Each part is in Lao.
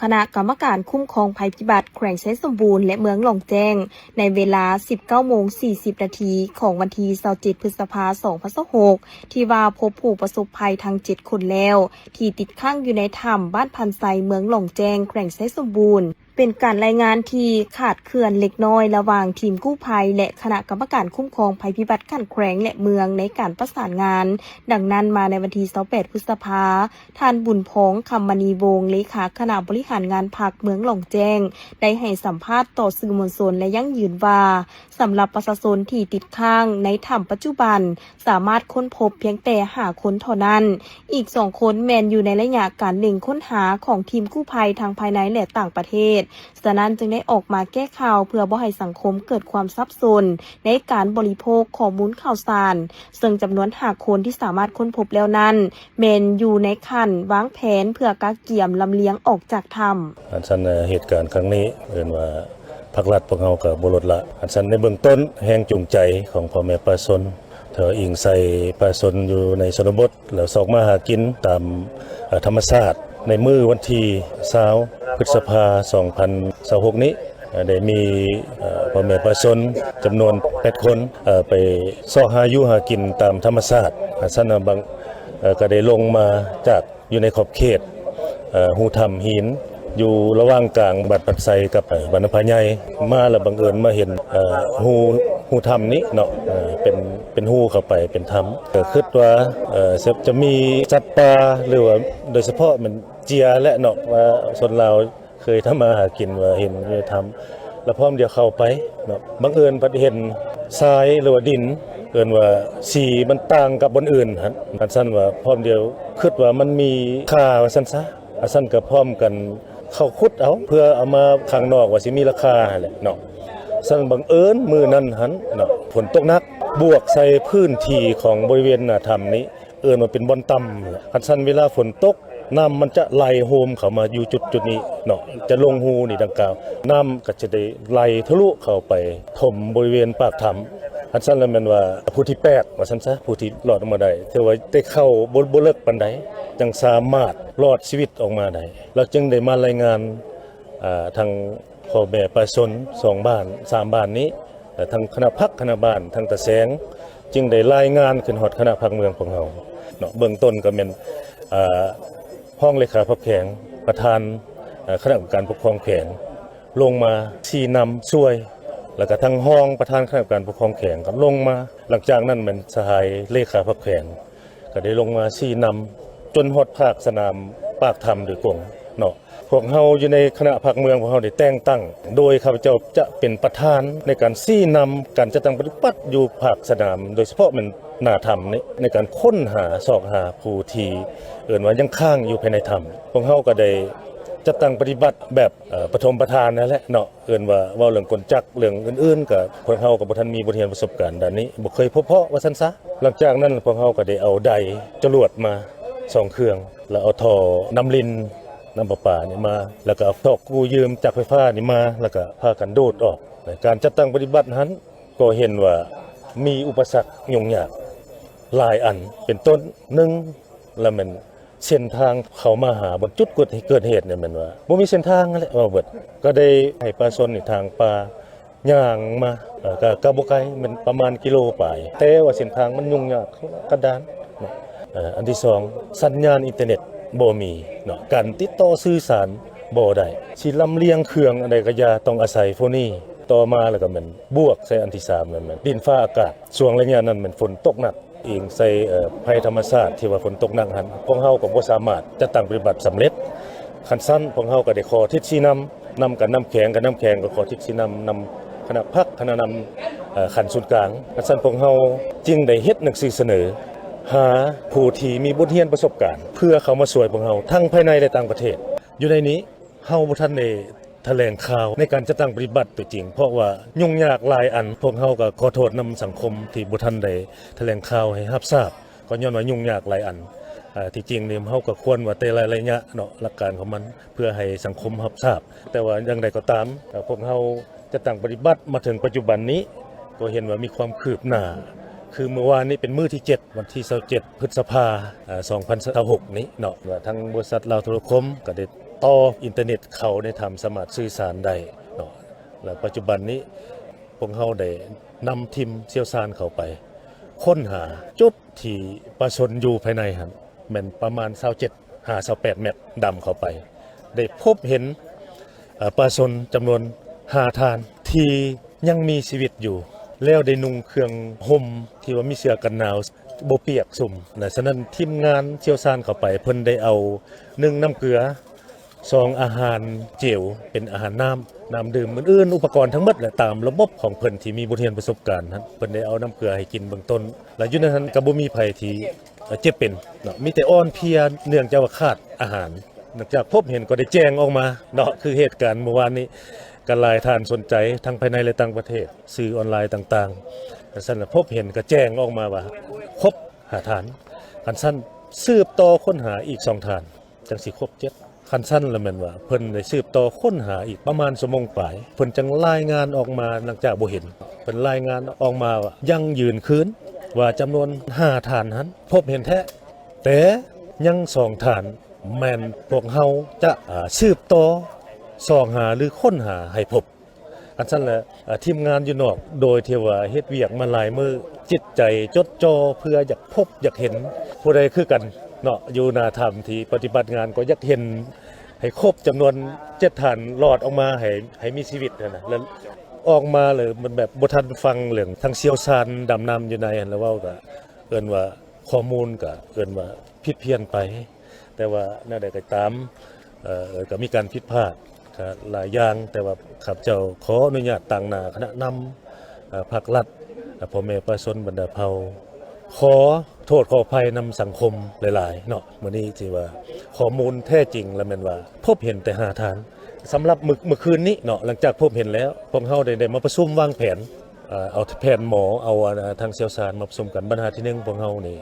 ຄະນະກຳມະການຄຸ້ມຄອງໄພພິບັດແຂວງໄຊສົມບູນ ແລະ ເມືອງຫຼອງແຈ້ງ ໃນເວລາ ສິບເກົ້າໂມງ ສີ່ສິບນາທີ ຂອງວັນທີ ຊາວເຈັດ ພຶດສະພາ ສອງພັນຊາວຫົກ ທີ່ວ່າພົບຜູ້ປະສົບໄພທັງເຈັດຄົນແລ້ວ ທີ່ຕິດຄ້າງຢູ່ໃນຖ້ຳບ້ານພັນໄຊ ເມືອງຫຼອງແຈ້ງ ແຂວງໄຊສົມບູນ. ເປັນການລາຍງານທີ່ຂາດເຄື່ອນເລັກນ້ອຍລະຫວ່າງທີມກູ້ໄພ ແລະ ຄະນະກຳມະການຄຸ້ມຄອງໄພພິບັດຂັ້ນແຂວງ ແລະ ເມືອງໃນການປະສານງານ. ດັ່ງນັ້ນ, ມາໃນວັນທີ ຊາວແປດ ພຶດສະພາ, ທ່ານ ບຸນພອງ ຄຳມະນີວົງ ເລຂາຄະນະບໍລິຫານງານພັກເມືອງຫຼອງແຈ້ງ ໄດ້ໃຫ້ສຳພາດຕໍ່ສື່ມວນຊົນ ແລະ ຢັ້ງຢືນວ່າ ສຳລັບປະຊາຊົນທີ່ຕິດຄ້າງໃນຖ້ຳປັດຈຸບັນ ສາມາດຄົ້ນພົບພຽງແຕ່ຫ້າຄົນເທົ່ານັ້ນ. ອີກສອງຄົນແມ່ນຢູ່ໃນໄລຍະການເລັ່ງຄົ້ນຫາຂອງທີມກູ້ໄພທັງພາຍໃນ ແລະ ຕ່າງປະເທດ. ສະນັ້ນຈຶ່ງໄດ້ອອກມາແກ້ຂ່າວເພື່ອບໍ່ໃຫ້ສັງຄົມເກີດຄວາມສັບສົນໃນການບໍລິໂພກຂໍ້ມູນຂ່າວສານ, ເຊິ່ງຈຳນວນຫ້າຄົນທີ່ສາມາດຄົ້ນພົບແລ້ວນັ້ນ ແມ່ນຢູ່ໃນຂັ້ນວາງແຜນເພື່ອກະກຽມລຳລຽງອອກຈາກຖ້ຳ. ອັນຊັ້ນ ເຫດການຄັ້ງນີ້ເອີ້ນວ່າ ພາກລັດພວກເຮົາກໍບໍ່ລົດລະ. ອັນຊັ້ນ ໃນເບື້ອງຕົ້ນ ແຮງຈູງໃຈຂອງພໍ່ແມ່ປະຊາຊົນ ຖ້າອີງໃສ່ປະຊາຊົນຢູ່ໃນຊົນນະບົດ ແລ້ວຊອກມາຫາກິນຕາມ ເອີ ທຳມະຊາດ. ໃນມື້ວັນທີ ຊາວ ພຶດສະພາ ສອງພັນຊາວຫົກນີ້ ເອີ ໄດ້ມີ ເອີ ພໍ່ແມ່ປະຊາຊົນຈຳນວນແປດຄົນ ເອີ ໄປຊອກຫາຢູ່ຫາກິນຕາມທຳມະຊາດ. ອັນຊັ້ນ ບາງ ເອີ ກໍໄດ້ລົງມາຈາກ ຢູ່ໃນຂອບເຂດ ເອີ ຮູຖ້ຳຫີນ ຢູ່ລະຫວ່າງກາງບ້ານພັນໄຊກັບ ເອີ ບ້ານນຳພາໃຫຍ່ ມາແລ້ວບັງເອີນມາເຫັນ ເອີ ຮູ ຮູຖ້ຳນີ້ເນາະ ເອີ ເປັນ ເປັນຮູເຂົ້າໄປເປັນຖ້ຳ ກໍຄິດວ່າ ເອີ ຈະ ຈະມີສັດປ່າ ຫຼືວ່າໂດຍສະເພາະແມ່ນເຈຍແຫຼະເນາະ ວ່າຊົນລາວ ເຄີຍທຳມາຫາກິນວ່າເຫັນຢູ່ໃນຖ້ຳ ແລ້ວພ້ອມດຽວເຂົ້າໄປເນາະ ບັງເອີນພັດເຫັນຊາຍ ຫຼືວ່າດິນ ເອີ້ນວ່າສີມັນຕ່າງກັບບ່ອນອື່ນຫັ້ນ ອັນຊັ້ນວ່າພ້ອມດຽວຄິດວ່າມັນມີຄ່າວ່າຊັ້ນຊະ ອັນຊັ້ນກໍພ້ອມກັນເຂົ້າຂຸດເອົາ ເພື່ອເອົາມາຂ້າງນອກວ່າຊິມີລາຄາຫັ້ນແຫຼະເນາະ. ຊັ້ນບັງເອີນມື້ນັ້ນຫັ້ນເນາະ ຝົນຕົກໜັກ ບວກໃສ່ພື້ນທີ່ຂອງບໍລິເວນໜ້າຖ້ຳນີ້ ເອີ້ນວ່າເປັນບ່ອນຕ່ຳແຫຼະ ຄັນຊັ້ນເວລາຝົນຕົກ ນ້ຳມັນຈະໄຫຼໂຮມເຂົ້າມາຢູ່ຈຸດ ຈຸດນີ້ເນາະ ຈະລົງຮູນີ້ດັ່ງກ່າວ ນ້ຳກໍຈະໄດ້ໄຫຼທະລຸເຂົ້າໄປຖົມບໍລິເວນປາກຖ້ຳ ຄັນຊັ້ນແລ້ວແມ່ນວ່າຜູ້ທີແປດວ່າຊັ້ນຊະ ຜູ້ທີ່ລອດອອກມາໄດ້ ຖືວ່າໄດ້ເຂົ້າບໍ່ ບໍ່ເລິກປານໃດ ຈັ່ງສາມາດລອດຊີວິດອອກມາໄດ້ ແລ້ວຈຶ່ງໄດ້ມາລາຍງານ ອ່າ ທາງ ພໍ່ແມ່ປະຊາຊົນສອງບ້ານສາມບ້ານນີ້ ແລະ ທັງຄະນະພັກຄະນະບ້ານ ທັງຕາແສງ ຈຶ່ງໄດ້ລາຍງານຂຶ້ນຮອດຄະນະພັກເມືອງພວກເຮົາເນາະ ເບື້ອງຕົ້ນກໍແມ່ນ ເອີ ຮອງເລຂາພັກແຂວງ ປະທານ ເອີ ຄະນະກຳມະການປົກຄອງແຂວງ ລົງມາຊີ້ນຳຊ່ວຍ ແລ້ວກໍທັງຮອງປະທານຄະນະກຳມະການປົກຄອງແຂວງກໍລົງມາ ຫຼັງຈາກນັ້ນແມ່ນສະຫາຍເລຂາພັກແຂວງ ກໍໄດ້ລົງມາຊີ້ນຳຈົນຮອດພາກສະໜາມປາກຖ້ຳໂດຍກົງເນາະ. ພວກເຮົາຢູ່ໃນຄະນະພັກເມືອງ ພວກເຮົາໄດ້ແຕ່ງຕັ້ງໂດຍຂ້າພະເຈົ້າຈະເປັນປະທານໃນການຊີ້ນຳການຈັດຕັ້ງປະຕິບັດຢູ່ພາກສະໜາມ ໂດຍສະເພາະແມ່ນໜ້າຖ້ຳນີ້ ໃນການຄົ້ນຫາຊອກຫາຜູ້ທີ່ເອີ້ນວ່າຍັງຄ້າງຢູ່ພາຍໃນຖ້ຳ. ພວກເຮົາກໍໄດ້ຈັດຕັ້ງປະຕິບັດແບບ ເອີ ປະຖົມປະທານນັ້ນແຫຼະເນາະ. ເອີ້ນວ່າເວົ້າເລື່ອງກົນຈັກ ເລື່ອງອື່ນໆ ກໍພວກເຮົາກໍບໍ່ທັນມີບົດຮຽນປະສົບການດ້ານນີ້ ບໍ່ເຄີຍພົບເພາະວ່າຊັ້ນຊະ. ຫຼັງຈາກນັ້ນພວກເຮົາກໍໄດ້ເອົາໄດຈະຫຼວດມາສອງເຄື່ອງ ແລ້ວເອົາທໍ່ນ້ຳລິນ ນ້ຳປະປານີ້ມາ ແລ້ວກໍເອົາທໍ່ກູ້ຢືມຈັກໄຟຟ້ານີ້ມາ ແລ້ວກໍພາກັນໂດດອອກ. ການຈັດຕັ້ງປະຕິບັດຫັ້ນກໍເຫັນວ່າມີອຸປະສັກຫຍຸ້ງຍາກຫຼາຍອັນ ເປັນຕົ້ນ ໜຶ່ງ ລະແມ່ນເສັ້ນທາງເຂົ້າມາຫາບ່ອນຈຸດເກີດ ເກີດເຫດນີ້ແມ່ນວ່າບໍ່ມີເສັ້ນທາງຫັ້ນແຫຼະ ເວົ້າເບິດ ກໍໄດ້ໃຫ້ປະຊາຊົນນີ້ທາງປ່າຍ່າງມາ ເອີ ກໍ ກໍບໍ່ໄກ ແມ່ນປະມານກິໂລປາຍ ແຕ່ວ່າເສັ້ນທາງມັນຫຍຸ້ງຍາກກັນດານເນາະ. ເອີ ອັນທີສອງ ສັນຍານອິນເຕີເນັດບໍ່ມີເນາະ ການຕິດຕໍ່ສື່ສານບໍ່ໄດ້ ຊິລຳລຽງເຄື່ອງອັນໃດກໍຢ່າ ຕ້ອງອາໄສໂຟນີ. ຕໍ່ມາແລ້ວກໍແມ່ນບວກໃສ່ອັນທີສາມນັ້ນແມ່ນດິນຟ້າອາກາດ ຊ່ວງໄລຍະນັ້ນແມ່ນຝົນຕົກໜັກ ອີງໃສ່ ເອີ ໄພທຳມະຊາດທີ່ວ່າຝົນຕົກໜັກຫັ້ນ ພວກເຮົາກໍບໍ່ສາມາດຈັດຕັ້ງປະຕິບັດສຳເລັດ. ຄັນຊັ້ນພວກເຮົາກໍໄດ້ຂໍທິດຊີ້ນຳ ນຳກັນນຳແຂວງ ກັນນຳແຂວງກໍຂໍທິດຊີ້ນຳ ນຳຄະນະພັກ ຄະນະນຳ ເອີ ຂັ້ນສູນກາງ. ຄັນຊັ້ນພວກເຮົາຈຶ່ງໄດ້ເຮັດໜັງສືສະເໜີຫາຜູ້ທີ່ມີບົດຮຽນປະສົບການ ເພື່ອເຂົ້າມາຊ່ວຍພວກເຮົາທັງພາຍໃນ ແລະ ຕ່າງປະເທດ. ຢູ່ໃນນີ້ ເຮົາບໍ່ທັນໄດ້ຖະແຫຼງຂ່າວໃນການຈັດຕັ້ງປະຕິບັດຕົວຈິງ ເພາະວ່າຫຍຸ້ງຍາກຫຼາຍອັນ. ພວກເຮົາກໍຂໍໂທດນຳສັງຄົມທີ່ບໍ່ທັນໄດ້ຖະແຫຼງຂ່າວໃຫ້ຮັບຊາບ ກໍຍ້ອນວ່າຫຍຸ້ງຍາກຫຼາຍອັນ. ເອີ ທີ່ຈິງນີ້ເຮົາກໍຄວນວ່າແຕ່ລະໄລຍະເນາະ ຫຼັກການຂອງມັນ ເພື່ອໃຫ້ສັງຄົມຮັບຊາບ. ແຕ່ວ່າຢ່າງໃດກໍຕາມ ເອີ ພວກເຮົາ ຈັດຕັ້ງປະຕິບັດມາເຖິງປັດຈຸບັນນີ້ ກໍເຫັນວ່າມີຄວາມຄືບໜ້າ ຄືມື້ວານນີ້ເປັນມື້ທີເຈັດ ວັນທີຊາວເຈັດ ພຶດສະພາ ເອີ ສອງພັນຊາວຫົກນີ້ເນາະ ວ່າທາງບໍລິສັດລາວໂທລະຄົມກໍໄດ້ ຕໍ່ອິນເຕີເນັດເຂົ້າໃນຖ້ຳສາມາດສື່ສານໄດ້ເນາະ. ແລະ ປັດຈຸບັນນີ້ພວກເຮົາໄດ້ນຳທີມຊ່ຽວຊານເຂົ້າໄປຄົ້ນຫາຈຸດທີ່ປາຊົນຢູ່ພາຍໃນຫັ້ນ ແມ່ນປະມານຊາວເຈັດຫາຊາວແປດແມັດ ດຳເຂົ້າໄປ ໄດ້ພົບເຫັນ ເອີ ປາຊົນຈຳນວນຫ້າທ່ານທີ່ຍັງມີຊີວິດຢູ່ ແລ້ວໄດ້ນຸ່ງເຄື່ອງຫົ່ມທີ່ວ່າມີເສື້ອກັນໜາວ ບໍ່ປຽກຊຸ່ມນະ. ສະນັ້ນທີມງານຊ່ຽວຊານເຂົ້າໄປ ເພິ່ນໄດ້ເອົາ ໜຶ່ງ ນ້ຳເກືອ, ສອງ ອາຫານເຈວ ເປັນອາຫານນ້ຳ ນ້ຳດື່ມ ອື່ນໆ ອຸປະກອນທັງໝົດແຫຼະ ຕາມລະບົບຂອງເພິ່ນທີ່ມີບົດຮຽນປະສົບການຫັ້ນ ເພິ່ນໄດ້ເອົານ້ຳເກືອໃຫ້ກິນເບື້ອງຕົ້ນ ແລະ ຢູ່ໃນນັ້ນກໍບໍ່ມີໃຜທີ່ ເອີ ເຈັບເປັນເນາະ ມີແຕ່ອ່ອນເພຍເນື່ອງຈາກວ່າຂາດອາຫານ. ຫຼັງຈາກພົບເຫັນກໍໄດ້ແຈ້ງອອກມາເນາະ ຄືເຫດການມື້ວານນີ້ ກໍຫຼາຍທ່ານສົນໃຈ ທັງພາຍໃນ ແລະ ຕ່າງປະເທດ ສື່ອອນລາຍຕ່າງໆ. ຄັນຊັ້ນລະພົບເຫັນກໍແຈ້ງອອກມາວ່າຄົບຫ້າທ່ານ. ຄັນຊັ້ນສືບຕໍ່ຄົ້ນຫາອີກສອງທ່ານ ຈັ່ງຊິຄົບເຈັດ. ຄັນຊັ້ນລະແມ່ນວ່າເພິ່ນໄດ້ສືບຕໍ່ຄົ້ນຫາອີກປະມານຊົ່ວໂມງປາຍ ເພິ່ນຈຶ່ງລາຍງານອອກມາ. ຫຼັງຈາກບໍ່ເຫັນ ເພິ່ນລາຍງານອອກມາວ່າຢັ້ງຢືນຄືນວ່າຈຳນວນຫ້າທ່ານຫັ້ນພົບເຫັນແທ້ ແຕ່ຍັງສອງທ່ານ ແມ່ນພວກເຮົາຈະ ອາ ສືບຕໍ່ຊອກຫາ ຫຼື ຄົ້ນຫາໃຫ້ພົບ. ຄັນຊັ້ນລະ ອາ ທີມງານຢູ່ນອກ ໂດຍທີ່ວ່າເຮັດວຽກມາຫຼາຍມື້ ຈິດໃຈຈົດຈ່ອ ເພື່ອຢາກພົບຢາກເຫັນຜູ້ໃດຄືກັນເນາະ ຢູ່ໜ້າຖ້ຳທີ່ປະຕິບັດງານ ກໍຢາກເຫັນ ໃຫ້ຄົບຈຳນວນເຈັດທ່ານ ລອດອອກມາໃຫ້ ໃຫ້ມີຊີວິດຫັ້ນນະ. ແລ້ວອອກມາແລ້ວມັນແບບບໍ່ທັນຟັງເລື່ອງ ທາງຊ່ຽວຊານດຳນ້ຳຢູ່ໃນຫັ້ນລະເວົ້າ ກະເອີ້ນວ່າຂໍ້ມູນກະເອີ້ນວ່າຜິດພຽນໄປ. ແຕ່ວ່າແນວໃດກໍຕາມ ເອີ ກໍມີການຜິດພາດ ກໍຫຼາຍຢ່າງ ແຕ່ວ່າຂ້າພະເຈົ້າຂໍອະນຸຍາດຕາງໜ້າຄະນະນຳ ເອີ ພັກລັດ ແລະ ພໍ່ແມ່ປະຊາຊົນບັນດາເຜົ່າ ຂໍໂທດຂໍອະໄພນຳສັງຄົມຫຼາຍໆເນາະ. ມື້ນີ້ທີ່ວ່າຂໍ້ມູນແທ້ຈິງລະແມ່ນວ່າພົບເຫັນແຕ່ຫ້າທ່ານ. ສຳລັບມື້ ມື້ຄືນນີ້ເນາະ ຫຼັງຈາກພົບເຫັນແລ້ວ ພວກເຮົາໄດ້ ໄດ້ມາປະຊຸມວາງແຜນ ເອີ ເອົາແຜນໝໍ ເອົາ ອາ ທາງຊ່ຽວຊານມາປະຊຸມກັນ. ບັນຫາທີໜຶ່ງ ພວກເຮົານີ້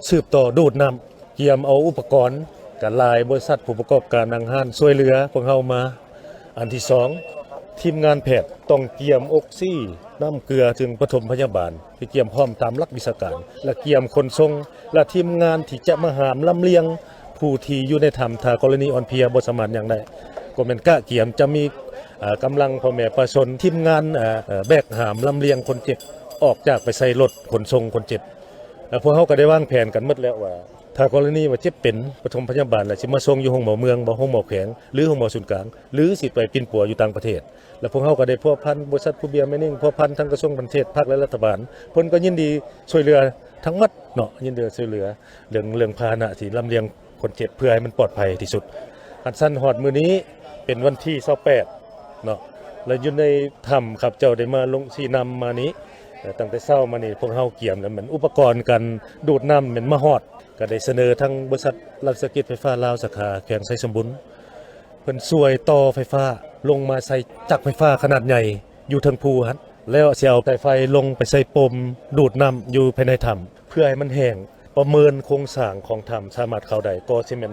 ສືບຕໍ່ດູດນ້ຳ ກຽມເອົາອຸປະກອນ ກະຫຼາຍບໍລິສັດຜູ້ປະກອບການອາຫານຊ່ວຍເຫຼືອພວກເຮົາມາ. ອັນທີສອງ ທີມງານແພດຕ້ອງກຽມອົກຊີ ນ້ຳເກືອ ເຄື່ອງປະຖົມພະຍາບານ ທີ່ກຽມພ້ອມຕາມຫຼັກວິຊາການ ແລະ ກຽມຂົນສົ່ງ ແລະ ທີມງານທີ່ຈະມາຫາມລຳລຽງຜູ້ທີ່ຢູ່ໃນຖ້ຳ ຖ້າກໍລະນີອ່ອນເພຍບໍ່ສາມາດຫຍັງໄດ້ ກໍແມ່ນກະກຽມຈະມີ ເອີ ກຳລັງພໍ່ແມ່ປະຊາຊົນ ທີມງານ ເອີ ແບກຫາມລຳລຽງຄົນເຈັບ ອອກຈາກໄປໃສ່ລົດຂົນສົ່ງຄົນເຈັບ. ແລະ ພວກເຮົາກໍໄດ້ວາງແຜນກັນໝົດແລ້ວວ່າ ຖ້າກໍລະນີວ່າເຈັບເປັນ ປະຖົມພະຍາບານ ແລ້ວຊິມາສົ່ງຢູ່ໂຮງໝໍເມືອງບໍ ໂຮງໝໍແຂວງ ຫຼື ໂຮງໝໍສູນກາງ ຫຼື ຊິໄປປິ່ນປົວຢູ່ຕ່າງປະເທດ. ແລ້ວພວກເຮົາກໍໄດ້ພົວພັນບໍລິສັດພູເບຍ ແມ່ນິງ ພົວພັນທາງກະຊວງການຕ່າງປະເທດ ພັກ ແລະ ລັດຖະບານ ເພິ່ນກໍຍິນດີຊ່ວຍເຫຼືອທັງໝົດເນາະ ຍິນດີຊ່ວຍເຫຼືອເລື່ອງ ເລື່ອງພາຫະນະທີ່ລຳລຽງຄົນເຈັບ ເພື່ອໃຫ້ມັນປອດໄພທີ່ສຸດ. ຄັນຊັ້ນຮອດມື້ນີ້ເປັນວັນທີຊາວແປດເນາະ ແລະ ຢູ່ໃນຖ້ຳ ຂ້າພະເຈົ້າໄດ້ມາລົງຊີ້ນຳມານີ້ ເອີ ຕັ້ງແຕ່ເຊົ້າມານີ້ ພວກເຮົາກຽມແລ້ວ ແມ່ນອຸປະກອນການດູດນ້ຳແມ່ນມາຮອດ ກໍໄດ້ສະເໜີທາງບໍລິສັດລັດວິສາຫະກິດໄຟຟ້າລາວ ສາຂາແຂວງໄຊສົມບູນ ເພິ່ນຊ່ວຍຕໍ່ໄຟຟ້າລົງມາໃສ່ຈັກໄຟຟ້າຂະໜາດໃຫຍ່ຢູ່ເທິງພູຫັ້ນ ແລ້ວຊິເອົາສາຍໄຟລົງໄປໃສ່ປົມດູດນ້ຳຢູ່ພາຍໃນຖ້ຳ ເພື່ອໃຫ້ມັນແຫ້ງ ປະເມີນໂຄງສ້າງຂອງຖ້ຳສາມາດເຂົ້າໄດ້ ກໍຊິແມ່ນ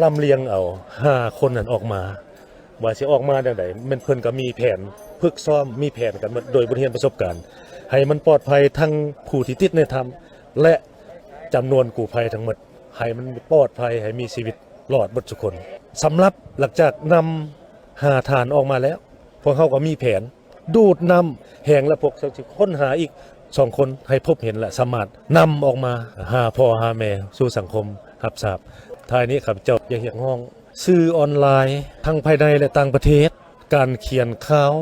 ລຳລຽງເອົາຫ້າຄົນນັ້ນອອກມາ. ວ່າຊິອອກມາແນວໃດ ແມ່ນເພິ່ນກໍມີແຜນຝຶກຊ້ອມ ມີແຜນກັນໝົດ ໂດຍບົດຮຽນປະສົບການ ໃຫ້ມັນປອດໄພທັງຜູ້ທີ່ຕິດໃນຖ້ຳ ແລະ ຈຳນວນກູ້ໄພທັງໝົດ ໃຫ້ມັນປອດໄພ ໃຫ້ມີຊີວິດລອດເບິດທຸກຄົນ. ສຳລັບຫຼັງຈາກນຳຫ້າທ່ານອອກມາແລ້ວ ພວກເຮົາກໍມີແຜນດູດນ້ຳແຫ້ງ ແລະ ພວກເຮົາຊິຄົ້ນຫາອີກສອງຄົນ ໃຫ້ພົບເຫັນ ແລະ ສາມາດນຳອອກມາຫາພໍ່ຫາແມ່ສູ່ສັງຄົມຮັບຊາບ. ທ້າຍນີ້ ຂ້າພະເຈົ້າຢາກຮຽກຮ້ອງສື່ອອນລາຍທັງພາຍໃນ ແລະ ຕ່າງປະເທດ ການຂຽນຂ່າວ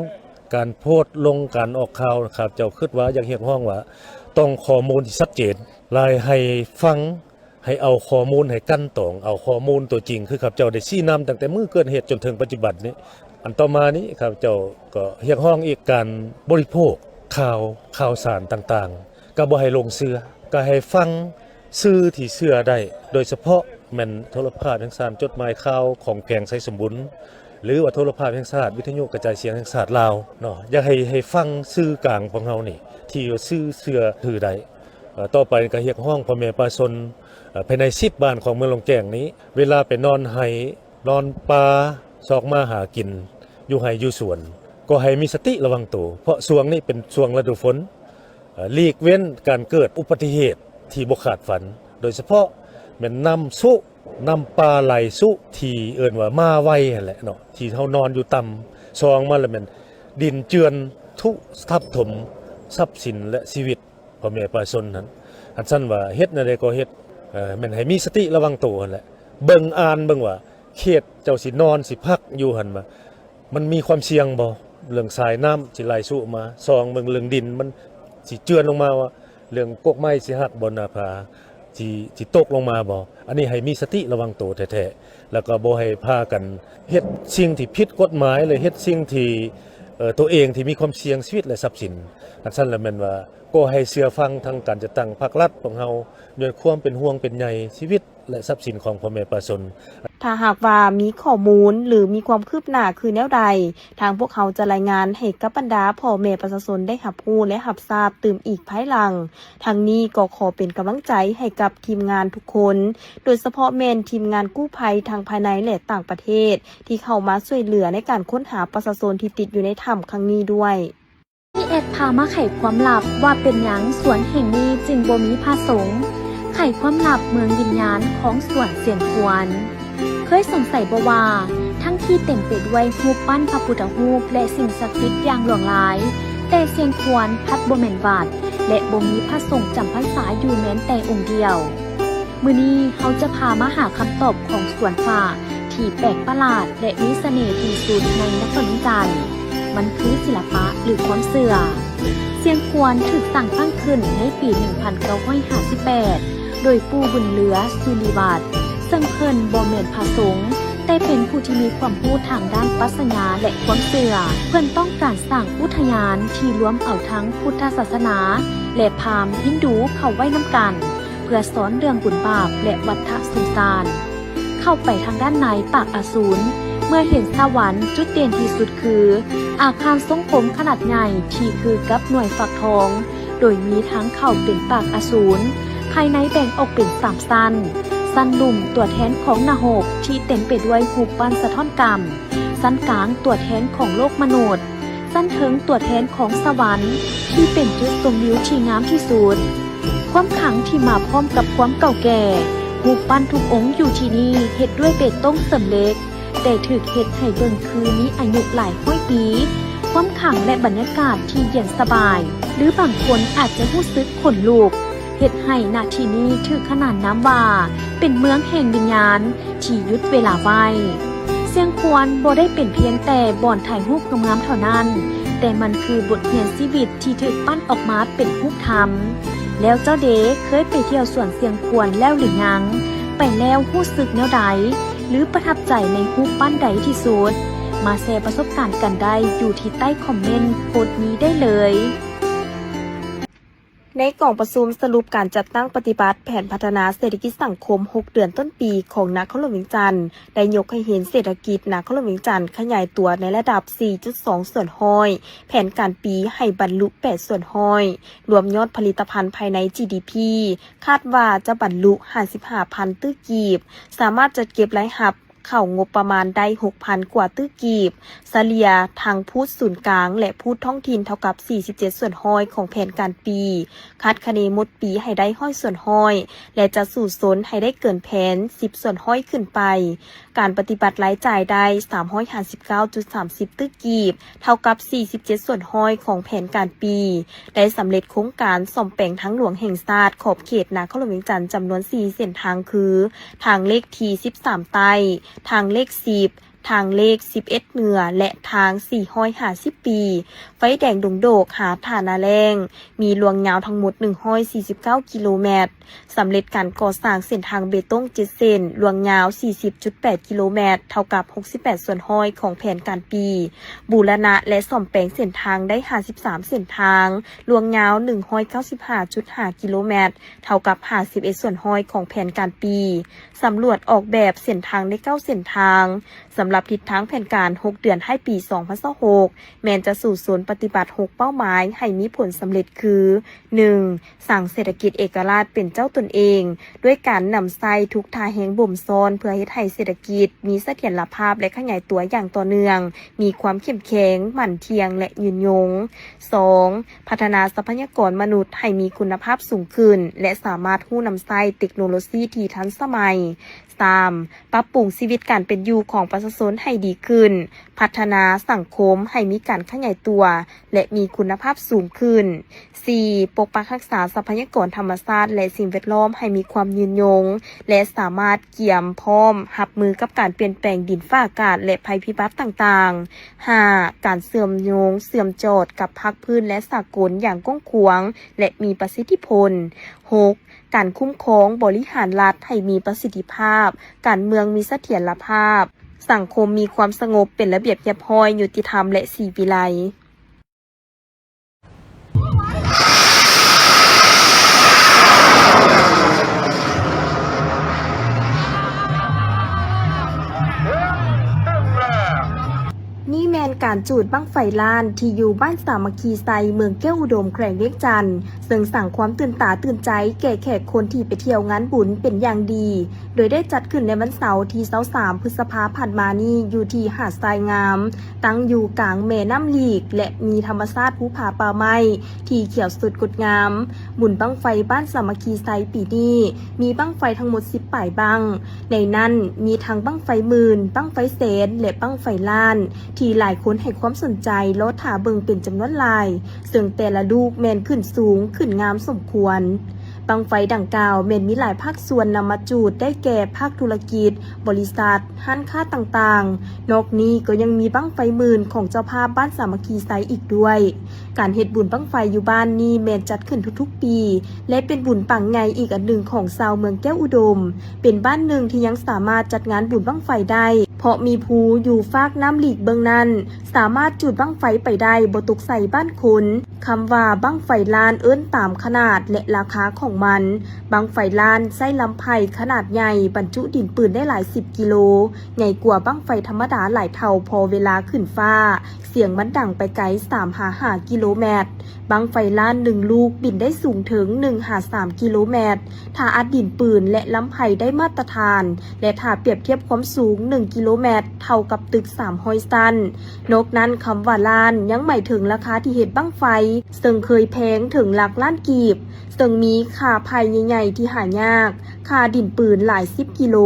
ການໂພສລົງ ການອອກຂ່າວ ຂ້າພະເຈົ້າຄິດວ່າຢາກຮຽກຮ້ອງວ່າ ຕ້ອງຂໍ້ມູນທີ່ຊັດເຈນ ແລະ ໃຫ້ຟັງ ໃຫ້ເອົາຂໍ້ມູນ ໃຫ້ກັ່ນຕອງເອົາຂໍ້ມູນຕົວຈິງ ຄືຂ້າພະເຈົ້າໄດ້ຊີ້ນຳຕັ້ງແຕ່ມື້ເກີດເຫດຈົນເຖິງປັດຈຸບັນນີ້. ອັນຕໍ່ມານີ້ ຂ້າພະເຈົ້າກໍຮຽກຮ້ອງອີກ ການບໍລິໂພກຂ່າວ ຂ່າວສານຕ່າງໆ ກໍບໍ່ໃຫ້ຫຼົງເຊື່ອ ກໍໃຫ້ຟັງສື່ທີ່ເຊື່ອໄດ້ ໂດຍສະເພາະແມ່ນໂທລະພາບແຫ່ງຊາດ ຈົດໝາຍຂ່າວຂອງແຂວງໄຊສົມບູນ ຫຼືວ່າໂທລະພາບແຫ່ງຊາດ ວິທະຍຸກະຈາຍສຽງແຫ່ງຊາດລາວເນາະ. ຢາກໃຫ້ ໃຫ້ຟັງສື່ກາງຂອງເຮົານີ້ ທີ່ວ່າຊື່ເຊື່ອຖືໄດ້. ເອີ ຕໍ່ໄປກໍຮຽກຮ້ອງພໍ່ແມ່ປະຊາຊົນ ເອີ ພາຍໃນສິບບ້ານຂອງເມືອງຫຼວງແຈ້ງນີ້ ເວລາໄປນອນໄຮ່ ນອນປ່າ ຊອກມາຫາກິນຢູ່ໄຮ່ຢູ່ສວນ ກໍໃຫ້ມີສະຕິລະວັງໂຕ ເພາະຊ່ວງນີ້ເປັນຊ່ວງລະດູຝົນ. ເອີ ຫຼີກເວັ້ນການເກີດອຸບັດຕິເຫດທີ່ບໍ່ຄາດຝັນ ໂດຍສະເພາະແມ່ນນ້ຳຊຸ ນ້ຳປ່າໄຫຼຊຸທີ່ເອີ້ນວ່າມາໄວຫັ້ນແຫຼະເນາະ ທີ່ເຮົານອນຢູ່ຕ່ຳ ສອງມາແລ້ວແມ່ນດິນເຈື່ອນທຸທັບຖົມຊັບສິນ ແລະ ຊີວິດພໍ່ແມ່ປະຊາຊົນຫັ້ນ. ຄັນຊັ້ນວ່າເຮັດແນວໃດກໍເຮັດ ເອີ ແມ່ນໃຫ້ມີສະຕິລະວັງໂຕຫັ້ນແຫຼະ ເບິ່ງອ່ານເບິ່ງວ່າເຂດເຈົ້າຊິນອນ ຊິພັກຢູ່ຫັ້ນວ່າ ມັນມີຄວາມສ່ຽງບໍ່ ເລື່ອງສາຍນ້ຳຊິໄຫຼຊຸມາ? ສອງເບິ່ງເລື່ອງດິນ ມັນຊິເຈື່ອນລົງມາບໍ່? ເລື່ອງກົກໄມ້ຊິຫັກບໍ່? ໜ້າຜາຊິ ຊິຕົກລົງມາບໍ່? ອັນນີ້ໃຫ້ມີສະຕິລະວັງໂຕແທ້ໆ ແລ້ວກໍບໍ່ໃຫ້ພາກັນເຮັດສິ່ງທີ່ຜິດກົດໝາຍ ຫຼື ເຮັດສິ່ງທີ່ ເອີ ຕົວເອງທີ່ມີຄວາມສ່ຽງຊີວິດ ແລະ ຊັບສິນ. ອັນຊັ້ນລະແມ່ນວ່າ ກໍໃຫ້ເຊື່ອຟັງທາງການຈັດຕັ້ງພາກລັດຂອງເຮົາ ດ້ວຍຄວາມເປັນຫ່ວງເປັນໃຍຊີວິດ ແລະ ຊັບສິນຂອງພໍ່ແມ່ປະຊາຊົນ. ຖ້າຫາກວ່າມີຂໍ້ມູນ ຫຼື ມີຄວາມຄືບໜ້າຄືແນວໃດ, ທາງພວກເຮົາຈະລາຍງານໃຫ້ກັບບັນດາພໍ່ແມ່ປະຊາຊົນໄດ້ຮັບຮູ້ ແລະ ຮັບຊາບຕື່ມອີກພາຍຫຼັງ. ທັງນີ້ກໍຂໍເປັນກຳລັງໃຈໃຫ້ກັບທີມງານທຸກຄົນ, ໂດຍສະເພາະແມ່ນທີມງານກູ້ໄພທັງພາຍໃນ ແລະ ຕ່າງປະເທດ ທີ່ເຂົ້າມາຊ່ວຍເຫຼືອໃນການຄົ້ນຫາປະຊາຊົນທີ່ຕິດຢູ່ໃນຖ້ຳຄັ້ງນີ້ດ້ວຍ. ແອດພາມາໄຂຄວາມລັບວ່າເປັນຫຍັງສວນແຫ່ງນີ້ຈຶ່ງບໍ່ມີພະສົງ, ໄຂຄວາມລັບເມືອງວິນຍານຂອງສວນຊຽງຄວນ. ເຄີຍສົງໄສບໍ່ວ່າ ທັງທີ່ເຕັມໄປດ້ວຍຮູບປັ້ນພະພຸດທະຮູບ ແລະ ສິ່ງສັກສິດຢ່າງຫຼວງຫຼາຍ, ແຕ່ຊຽງຄວນພັດບໍ່ແມ່ນວັດ ແລະ ບໍ່ມີພະສົງຈຳພັນສາຢູ່ແມ່ນແຕ່ອົງດຽວ. ມື້ນີ້ເຮົາຈະພາມາຫາຄຳຕອບຂອງສວນພະທີ່ແປກປະຫຼາດ ແລະ ມີສະເໜ່ທີ່ສຸດໃນນະຄອນຫຼວງວຽງຈັນ. ມັນຄືສິລະປະ ຫຼື ຄວາມເຊື່ອ. ຊຽງຄວນຖືກສ້າງຕັ້ງຂຶ້ນໃນປີໜຶ່ງພັນເກົ້າຮ້ອຍຫ້າສິບແປດ ໂດຍປູ່ບຸນເຫຼືອ ສຸລິວັດ ເຊິ່ງເພິ່ນບໍ່ແມ່ນພະສົງ, ແຕ່ເປັນຜູ້ທີ່ມີຄວາມຮູ້ທາງດ້ານປັດຊະຍາ ແລະ ຄວາມເຊື່ອ. ເພິ່ນຕ້ອງການສ້າງອຸທະຍານທີ່ລວມເອົາທັງພຸດທະສາສະໜາ ແລະ ພາມຮິນດູເຂົ້າໄວ້ນຳກັນ ເພື່ອສອນເລື່ອງບຸນບາບ ແລະ ວັດທະສົງສານ. ເຂົ້າໄປທາງດ້ານໃນປາກອາສູນ, ເມື່ອເຫັນສະຫວັນ, ຈຸດເດັ່ນທີ່ສຸດຄືອາຄານຊົງກົມຂະໜາດໃຫຍ່ທີ່ຄືກັບໜ່ວຍຝັກທອງ, ໂດຍມີທາງເຂົ້າເປັນປາກອາສູນ. ພາຍໃນແບ່ງອອກເປັນສາມຊັ້ນ, ຊັ້ນລຸ່ມຕົວແທນຂອງນະຮົກທີ່ເຕັມໄປດ້ວຍຮູບປັ້ນສະທ້ອນກຳ, ຊັ້ນກາງຕົວແທນຂອງໂລກມະນຸດ, ຊັ້ນເທິງຕົວແທນຂອງສະຫວັນທີ່ເປັນຈຸດຊົມວິວທີ່ງາມທີ່ສຸດ. ຄວາມຂລັງທີ່ມາພ້ອມກັບຄວາມເກົ່າແກ່, ຮູບປັ້ນທຸກອົງຢູ່ທີ່ນີ້ເຮັດດ້ວຍເບຕົງເສີມເຫຼັກ, ແຕ່ຖືກເຮັດໃຫ້ເບິ່ງຄືມີອາຍຸຫຼາຍຮ້ອຍປີ. ຄວາມຂລັງ ແລະ ບັນຍາກາດທີ່ເຢັນສະບາຍ, ຫຼື ບາງຄົນອາດຈະຮູ້ສຶກຂົນລຸກ, ເຮັດໃຫ້ນະທີ່ນີ້ຖືກຂນານນາມວ່າເປັນເມືອງແຫ່ງວິນຍານ ທີ່ຢຸດເວລາໄວ້. ຊຽງຄວນບໍ່ໄດ້ເປັນພຽງແຕ່ບ່ອນຖ່າຍຮູບງາມໆເທົ່ານັ້ນ, ແຕ່ມັນຄືບົດຮຽນຊີວິດທີ່ຖືກປັ້ນອອກມາເປັນຮູບທຳ. ແລ້ວເຈົ້າເດ ເຄີຍໄປທ່ຽວສວນຊຽງຄວນແລ້ວຫຼືຍັງ? ໄປແລ້ວຮູ້ສຶກແນວໃດ? ຫຼື ປະທັບໃຈໃນຮູບປັ້ນໃດທີ່ສຸດ? ມາແຊປະສົບການກັນໄດ້ຢູ່ທີ່ໃຕ້ຄອມເມັນໂພສນີ້ໄດ້ເລີຍ. ໃນກອງປະຊຸມສະຫຼຸບການຈັດຕັ້ງປະຕິບັດແຜນພັດທະນາເສດຖະກິດສັງຄົມຫົກເດືອນຕົ້ນປີຂອງນະຄອນຫຼວງວຽງຈັນ ໄດ້ຍົກໃຫ້ເຫັນເສດຖະກິດນະຄອນຫຼວງວຽງຈັນຂະຫຍາຍຕົວໃນລະດັບສີ່ຈຸດສອງສ່ວນຮ້ອຍ, ແຜນການປີໃຫ້ບັນລຸແປດສ່ວນຮ້ອຍ, ລວມຍອດຜະລິດຕະພັນພາຍໃນ ຈີດີພີ ຄາດວ່າຈະບັນລຸຫ້າສິບຫ້າພັນຕື້ກີບ, ສາມາດຈັດເກັບລາຍຮັບ ເຂົ້າງົບປະມານໄດ້ຫົກພັນກວ່າຕື້ກີບ, ສະເລ່ຍທັງພູດສູນກາງ ແລະ ພູດທ້ອງຖິ່ນເທົ່າກັບສີ່ສິບເຈັດສ່ວນຮ້ອຍຂອງແຜນການປີ, ຄາດຄະເນໝົດປີໃຫ້ໄດ້ຮ້ອຍສ່ວນຮ້ອຍ ແລະ ຈະສູ້ຊົນໃຫ້ໄດ້ເກີນແຜນສິບສ່ວນຮ້ອຍຂຶ້ນໄປ. ການປະຕິບັດລາຍຈ່າຍໄດ້ສາມຮ້ອຍຫ້າສິບເກົ້າຈຸດສາມສິບຕື້ກີບ, ເທົ່າກັບສີ່ສິບເຈັດສ່ວນຮ້ອຍຂອງແຜນການປີ, ໄດ້ສຳເລັດໂຄງການສ້ອມແປງທາງຫຼວງແຫ່ງຊາດຂອບເຂດນະຄອນຫຼວງວຽງຈັນຈຳນວນສີ່ເສັ້ນທາງຄື ທາງເລກທີສິບສາມໃຕ້, ທາງເລກສິບ, ທາງເລກສິບເອັດເໜືອ ແລະ ທາງສີ່ຮ້ອຍຫ້າສິບປີ, ໄຟແດງດົງໂດກຫາທ່ານາແລ້ງ, ມີລວງຍາວທັງໝົດໜຶ່ງຮ້ອຍສີ່ສິບເກົ້າກິໂລແມັດ. ສຳເລັດການກໍ່ສ້າງເສັ້ນທາງເບຕົງເຈັດເສັ້ນ, ລວງຍາວສີ່ສິບຈຸດແປດກິໂລແມັດ, ເທົ່າກັບຫົກສິບແປດສ່ວນຮ້ອຍຂອງແຜນການປີ, ບູລະນະ ແລະ ສ້ອມແປງເສັ້ນທາງໄດ້ຫ້າສິບສາມເສັ້ນທາງ, ລວງຍາວໜຶ່ງຮ້ອຍເກົ້າສິບຫ້າຈຸດຫ້າກິໂລແມັດ, ເທົ່າກັບຫ້າສິບເອັດສ່ວນຮ້ອຍຂອງແຜນການປີ, ສຳຫຼວດອອກແບບເສັ້ນທາງໄດ້ເກົ້າເສັ້ນທາງ. ສຳລັບທິດທາງແຜນການຫົກເດືອນທ້າຍປີສອງພັນຊາວຫົກ ແມ່ນຈະສູ້ຊົນປະຕິບັດຫົກເປົ້າໝາຍໃຫ້ມີຜົນສຳເລັດຄື ໜຶ່ງ ສ້າງເສດຖະກິດເອກະລາດເປັນເຈົ້າຕົນເອງ ດ້ວຍການນຳໃຊ້ທຸກທ່າແຮງບົ່ມຊ້ອນ ເພື່ອເຮັດໃຫ້ເສດຖະກິດມີສະຖຽນລະພາບ ແລະ ຂະຫຍາຍຕົວຢ່າງຕໍ່ເນື່ອງ, ມີຄວາມເຂັ້ມແຂງ, ໝັ້ນທ່ຽງ ແລະ ຍືນຍົງ. ສອງ ພັດທະນາຊັບພະຍາກອນມະນຸດໃຫ້ມີຄຸນນະພາບສູງຂຶ້ນ ແລະ ສາມາດຮູ້ນຳໃຊ້ເຕັກໂນໂລຊີທີ່ທັນສະໄໝ. ສາມ ປັບປຸງຊີວິດການເປັນຢູ່ຂອງປະຊາຊົນໃຫ້ດີຂຶ້ນ, ພັດທະນາສັງຄົມໃຫ້ມີການຂະຫຍາຍຕົວ ແລະ ມີຄຸນນະພາບສູງຂຶ້ນ. ສີ່ ປົກປັກຮັກສາຊັບພະຍາກອນທຳມະຊາດ ແລະ ສິ່ງແວດລ້ອມໃຫ້ມີຄວາມຍືນຍົງ ແລະ ສາມາດກຽມພ້ອມຮັບມືກັບການປ່ຽນແປງດິນຟ້າອາກາດ ແລະ ໄພພິບັດຕ່າງໆ. ຫ້າ ການເຊື່ອມໂຍງເຊື່ອມຈອດກັບພາກພື້ນ ແລະ ສາກົນຢ່າງກວ້າງຂວາງ ແລະ ມີປະສິດທິຜົນ. ຫົກ ການຄຸ້ມຄອງບໍລິຫານລັດໃຫ້ມີປະສິດທິພາບ, ການເມືອງມີສະຖຽນລະພາບ, ສັງຄົມມີຄວາມສະຫງົບ, ເປັນລະບຽບຮຽບຮ້ອຍ, ຍຸຕິທຳ ແລະ ສີວິໄລ. ນີ້ແມ່ນການຈູດບັ້ງໄຟລ້ານທີ່ຢູ່ບ້ານສາມັກຄີໄຊ ເມືອງແກ້ວອຸດົມ ແຂວງວຽງຈັນ, ເຊິ່ງສ້າງຄວາມຕື່ນຕາຕື່ນໃຈແກ່ແຂກຄົນທີ່ໄປທ່ຽວງານບຸນເປັນຢ່າງດີ, ໂດຍໄດ້ຈັດຂຶ້ນໃນວັນເສົາທີຊາວສາມ ພຶດສະພາຜ່ານມານີ້ ຢູ່ທີ່ຫາດຊາຍງາມ, ຕັ້ງຢູ່ກາງແມ່ນ້ຳລີກ ແລະ ມີທຳມະຊາດພູຜາປ່າໄມ້ທີ່ຂຽວສົດງົດງາມ. ບຸນບັ້ງໄຟບ້ານສາມັກຄີໄຊປີນີ້ ມີບັ້ງໄຟທັງໝົດສິບປາຍບັ້ງ, ໃນນັ້ນມີທັງບັ້ງໄຟໝື່ນ, ບັ້ງໄຟແສນ ແລະ ບັ້ງໄຟລ້ານ ທີ່ຫຼາຍຄົນໃຫ້ຄວາມສົນໃຈລໍຖ້າເບິ່ງເປັນຈຳນວນຫຼາຍ, ເຊິ່ງແຕ່ລະລູກແມ່ນຂຶ້ນສູງ, ຂຶ້ນງາມສົມຄວນ. ບັ້ງໄຟດັ່ງກ່າວແມ່ນມີຫຼາຍພາກສ່ວນນຳມາຈູດ, ໄດ້ແກ່ພາກທຸລະກິດ, ບໍລິສັດ, ຮ້ານຄ້າຕ່າງໆ. ນອກນີ້ກໍຍັງມີບັ້ງໄຟໝື່ນຂອງເຈົ້າພາບບ້ານສາມັກຄີໄຊອີກດ້ວຍ. ການເຮັດບຸນບັ້ງໄຟຢູ່ບ້ານນີ້ແມ່ນຈັດຂຶ້ນທຸກໆປີ ແລະ ເປັນບຸນປັງໃຫຍ່ອີກອັນໜຶ່ງຂອງຊາວເມືອງແກ້ວອຸດົມ. ເປັນບ້ານໜຶ່ງທີ່ຍັງສາມາດຈັດງານບຸນບັ້ງໄຟໄດ້ ເພາະມີພູຢູ່ຟາກນ້ຳລີກເບື້ອງນັ້ນ ສາມາດຈູດບັ້ງໄຟໄປໄດ້ບໍ່ຕົກໃສ່ບ້ານຄົນ. ຄຳວ່າບັ້ງໄຟລ້ານເອີ້ນຕາມຂະໜາດ ແລະ ລາຄາຂອງມັນ. ບັ້ງໄຟລ້ານໃຊ້ລຳໄພຂະໜາດໃຫຍ່ບັນຈຸດິນປືນໄດ້ຫຼາຍສິບກິໂລ, ໃຫຍ່ກວ່າບັ້ງໄຟທຳມະດາຫຼາຍເທົ່າ, ພໍເວລາຂຶ້ນຟ້າ ສຽງມັນດັງໄປໄກສາມຫາຫ້າກິໂລແມັດ. ບັ້ງໄຟລ້ານໜຶ່ງລູກບິນໄດ້ສູງເຖິງໜຶ່ງຫາສາມກິໂລແມັດ, ຖ້າອັດດິນປືນ ແລະ ລຳໄພໄດ້ມາດຕະຖານ ແລະ ຖ້າປຽບທຽບຄວາມສູງໜຶ່ງກິໂລແມັດ ເທົ່າກັບຕຶກສາມຮ້ອຍຊັ້ນ. ນອກນັ້ນ, ຄຳວ່າລ້ານຍັງໝາຍເຖິງລາຄາທີ່ເຮັດບັ້ງໄຟ, ເຊິ່ງເຄີຍແພງເຖິງຫຼັກລ້ານກີບ, ເຊິ່ງມີຄ່າໄຜ່ໃຫຍ່ໆທີ່ຫາຍາກ, ຄ່າດິນປືນຫຼາຍສິບກິໂລ,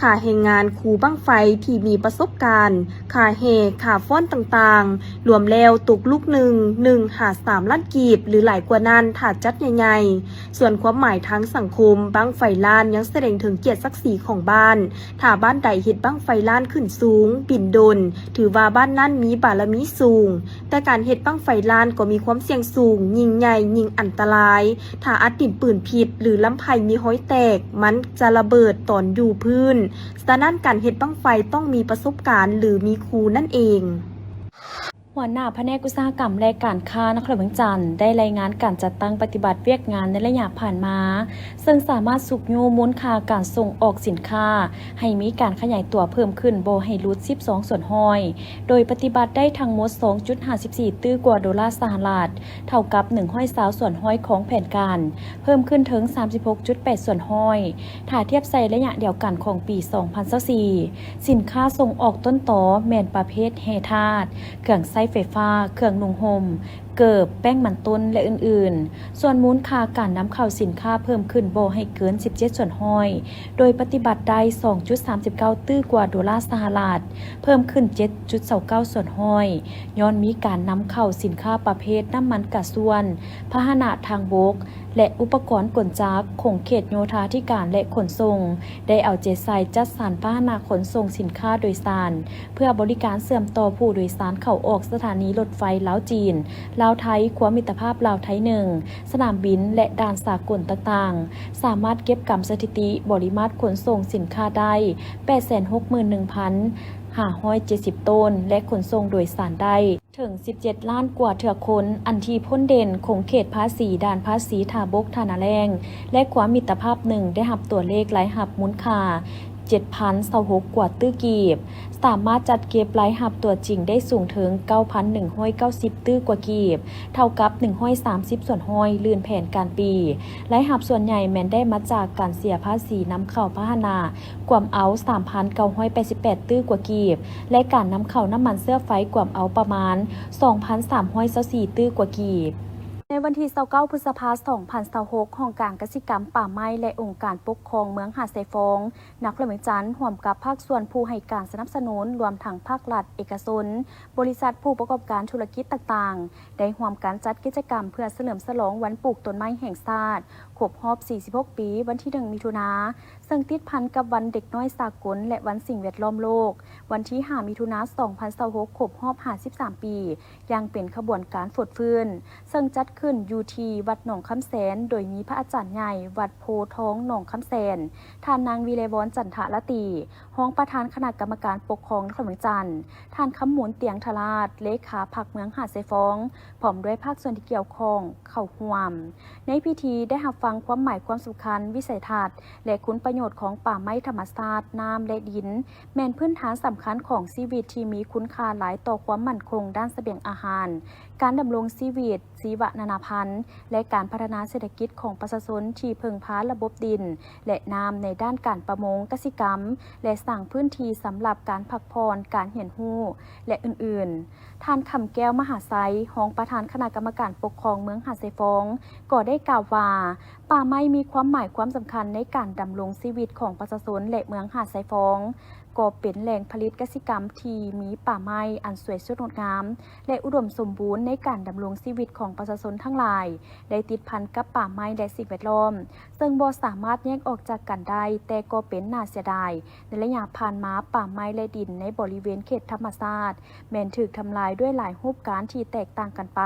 ຄ່າແຮງງານຄູບັ້ງໄຟທີ່ມີປະສົບການ, ຄ່າແຫ່, ຄ່າຟ້ອນຕ່າງໆ, ລວມແລ້ວຕົກລູກໜຶ່ງ ໜຶ່ງຫາສາມລ້ານກີບ ຫຼື ຫຼາຍກວ່ານັ້ນ ຖ້າຈັດໃຫຍ່ໆ. ສ່ວນຄວາມໝາຍທາງສັງຄົມ, ບັ້ງໄຟລ້ານຍັງສະແດງເຖິງກຽດສັກສີຂອງບ້ານ. ຖ້າບ້ານໃດເຮັດບັ້ງໄຟລ້ານຂຶ້ນສູງ, ບິນດົນ, ຖືວ່າບ້ານນັ້ນມີບາລະມີສູງ. ແຕ່ການເຮັດບັ້ງໄຟລ້ານກໍມີຄວາມສ່ຽງສູງ, ຍິ່ງໃຫຍ່ຍິ່ງອັນຕະລາຍ. ຖ້າອັດດິນປືນຜິດ ຫຼື ລຳໄພມີຮອຍແຕກ, ມັນຈະລະເບີດຕອນຢູ່ພື້ນ. ສະນັ້ນ, ການເຮັດບັ້ງໄຟຕ້ອງມີປະສົບການ ຫຼື ມີຄູນັ້ນເອງ. ຫົວໜ້າພະແນກອຸດສາຫະກຳ ແລະ ການຄ້ານະຄອນຫຼວງວຽງຈັນ ໄດ້ລາຍງານການຈັດຕັ້ງປະຕິບັດວຽກງານໃນໄລຍະຜ່ານມາ, ເຊິ່ງສາມາດຊຸກຍູ້ມູນຄ່າການສົ່ງອອກສິນຄ້າໃຫ້ມີການຂະຫຍາຍຕົວເພີ່ມຂຶ້ນບໍ່ໃຫ້ຫຼຸດສິບສອງສ່ວນຮ້ອຍ, ໂດຍປະຕິບັດໄດ້ທັງໝົດສອງຈຸດຫ້າສິບສີ່ຕື້ກວ່າໂດລາສະຫະລັດ, ເທົ່າກັບໜຶ່ງຮ້ອຍຊາວສ່ວນຮ້ອຍຂອງແຜນການ, ເພີ່ມຂຶ້ນເຖິງສາມສິບຫົກຈຸດແປດສ່ວນຮ້ອຍ ຖ້າທຽບໃສ່ໄລຍະດຽວກັນຂອງປີສອງພັນຊາວສີ່. ສິນຄ້າສົ່ງອອກຕົ້ນຕໍແມ່ນປະເພດແຮ່ທາດ, ເຄື່ອງໃຊ້ໄຟຟ້າ, ເຄື່ອງນຸ່ງຫົ່ມ, ເກີບ, ແປ້ງມັນຕົ້ນ ແລະ ອື່ນໆ. ສ່ວນມູນຄ່າການນຳເຂົ້າສິນຄ້າເພີ່ມຂຶ້ນບໍ່ໃຫ້ເກີນສິບເຈັດສ່ວນຮ້ອຍ, ໂດຍປະຕິບັດໄດ້ສອງຈຸດສາມສິບເກົ້າຕື້ກວ່າໂດລາສະຫະລັດ, ເພີ່ມຂຶ້ນເຈັດຈຸດຊາວເກົ້າສ່ວນຮ້ອຍ, ຍ້ອນມີການນຳເຂົ້າສິນຄ້າປະເພດນ້ຳມັນກາຊວນ, ພາຫະນະທາງບົກ ແລະ ອຸປະກອນກົນຈັກ. ຂົງເຂດໂຍທາທິການ ແລະ ຂົນສົ່ງ ໄດ້ເອົາໃຈໃສ່ຈັດສັນພາຫະນະຂົນສົ່ງສິນຄ້າໂດຍສານ ເພື່ອບໍລິການເຊື່ອມຕໍ່ຜູ້ໂດຍສານເຂົ້າອອກສະຖານີລົດໄຟລາວ-ຈີນ, ລາວ-ໄທ, ຂົວມິດຕະພາບລາວ-ໄທໜຶ່ງ, ສະໜາມບິນ ແລະ ດ່ານສາກົນຕ່າງໆ, ສາມາດເກັບກຳສະຖິຕິບໍລິມາດຂົນສົ່ງສິນຄ້າໄດ້ແປດແສນຫົກໝື່ນໜຶ່ງພັນຫ້າຮ້ອຍເຈັດສິບໂຕນ ແລະ ຂົນສົ່ງໂດຍສານໄດ້ ເຖິງສິບເຈັດລ້ານກວ່າເທື່ອຄົນ. ອັນທີ່ພົ້ນເດັ່ນ, ຂົງເຂດພາສີ, ດ່ານພາສີທ່າບົກ, ທ່ານາແລ້ງ ແລະ ຂົວມິດຕະພາບໜຶ່ງ ໄດ້ຮັບຕົວເລກລາຍຮັບມູນຄ່າເຈັດພັນຊາວຫົກກວ່າຕື້ກີບ, ສາມາດຈັດເກັບລາຍຮັບຕົວຈິງໄດ້ສູງເຖິງເກົ້າພັນໜຶ່ງຮ້ອຍເກົ້າສິບຕື້ກວ່າກີບ, ເທົ່າກັບໜຶ່ງຮ້ອຍສາມສິບສ່ວນຮ້ອຍ ລື່ນແຜນການປີ. ລາຍຮັບສ່ວນໃຫຍ່ແມ່ນໄດ້ມາຈາກການເສຍພາສີນຳເຂົ້າພາຫະນະ ກວມເອົາສາມພັນເກົ້າຮ້ອຍແປດສິບແປດຕື້ກວ່າກີບ ແລະ ການນຳເຂົ້ານ້ຳມັນເຊື້ອໄຟກວມເອົາປະມານສອງພັນສາມຮ້ອຍຊາວສີ່ຕື້ກວ່າກີບ. ໃນວັນທີຊາວເກົ້າ ພຶດສະພາ ສອງພັນຊາວຫົກ, ຫ້ອງການກະສິກຳ, ປ່າໄມ້ ແລະ ອົງການປົກຄອງເມືອງຫາດຊາຍຟອງ, ນະຄອນຫຼວງວຽງຈັນ ຮ່ວມກັບພາກສ່ວນຜູ້ໃຫ້ການສະໜັບສະໜູນ, ລວມທັງພາກລັດ, ເອກະຊົນ, ບໍລິສັດ, ຜູ້ປະກອບການທຸລະກິດຕ່າງໆ ໄດ້ຮ່ວມກັນຈັດກິດຈະກຳເພື່ອສະເຫຼີມສະຫຼອງວັນປູກຕົ້ນໄມ້ແຫ່ງຊາດ ຄົບຮອບ ສີ່ສິບຫົກ ປີ, ວັນທີ ໜຶ່ງ ມິຖຸນາ, ເຊິ່ງຕິດພັນກັບວັນເດັກນ້ອຍສາກົນ ແລະ ວັນສິ່ງແວດລ້ອມໂລກ, ວັນທີ ຫ້າ ມິຖຸນາ ສອງພັນຊາວຫົກ, ຄົບຮອບ ຫ້າສິບສາມ ປີ, ຢ່າງເປັນຂະບວນການຟົດຟື້ນ, ເຊິ່ງຈັດຂຶ້ນຢູ່ທີ່ວັດໜອງຄຳແສນ, ໂດຍມີພະອາຈານໃຫຍ່ວັດໂພທອງໜອງຄຳແສນ, ທ່ານນາງ ວິໄລວອນ ຈັນທະລາຕີ, ຮອງປະທານຄະນະກຳມະການປົກຄອງນະຄອນວຽງຈັນ, ທ່ານ ຄຳມູນ ຕຽງທະລາດ, ເລຂາພັກເມືອງຫາດຊາຍຟອງ, ພ້ອມດ້ວຍພາກສ່ວນທີ່ກ່ຽວຂ້ອງເຂົ້າຮ່ວມ. ໃນພິທີໄດ້ຮັບຟັງຄວາມໝາຍຄວາມສຳຄັນ, ວິໄສທັດ ແລະ ຄຸນປະໂຫຍດຂອງປ່າໄມ້ທຳມະຊາດ, ນ້ຳ ແລະ ດິນ ແມ່ນພື້ນຖານສຳຄັນຂອງຊີວິດທີ່ມີຄຸນຄ່າຫຼາຍຕໍ່ຄວາມໝັ້ນຄົງດ້ານສະບຽງອາຫານ, ການດຳລົງຊີວິດ, ຊີວະນານາພັນ ແລະ ການພັດທະນາເສດຖະກິດຂອງປະຊາຊົນທີ່ເພິ່ງພາລະບົບດິນ ແລະ ນ້ຳໃນດ້ານການປະມົງ, ກະສິກຳ ແລະ ສ້າງພື້ນທີ່ສຳລັບການພັກຜ່ອນ, ການຮຽນຮູ້ ແລະ ອື່ນໆ. ທ່ານ ຄຳແກ້ວ ມະຫາໄຊ, ຮອງປະທານຄະນະກຳມະການປົກຄອງເມືອງຫາດຊາຍຟອງ, ກໍໄດ້ກ່າວວ່າ ປ່າໄມ້ມີຄວາມໝາຍຄວາມສຳຄັນໃນການດຳລົງຊີວິດຂອງປະຊາຊົນ ແລະ ເມືອງຫາດຊາຍຟອງ ກໍເປັນແຫຼ່ງຜະລິດກະສິກຳທີ່ມີປ່າໄມ້ອັນສວຍສົດງົດງາມ ແລະ ອຸດົມສົມບູນໃນການດຳລົງຊີວິດຂອງປະຊາຊົນທັງຫຼາຍ ໄດ້ຕິດພັນກັບປ່າໄມ້ ແລະ ສິ່ງແວດລ້ອມ ເຊິ່ງບໍ່ສາມາດແຍກອອກຈາກກັນໄດ້, ແຕ່ກໍເປັນໜ້າເສຍດາຍ ໃນໄລຍະຜ່ານມາ, ປ່າໄມ້ ແລະ ດິນໃນບໍລິເວນເຂດທຳມະຊາດ ແມ່ນຖືກທຳລາຍດ້ວຍຫຼາຍຮູບການທີ່ແຕກຕ່າງກັນໄປ,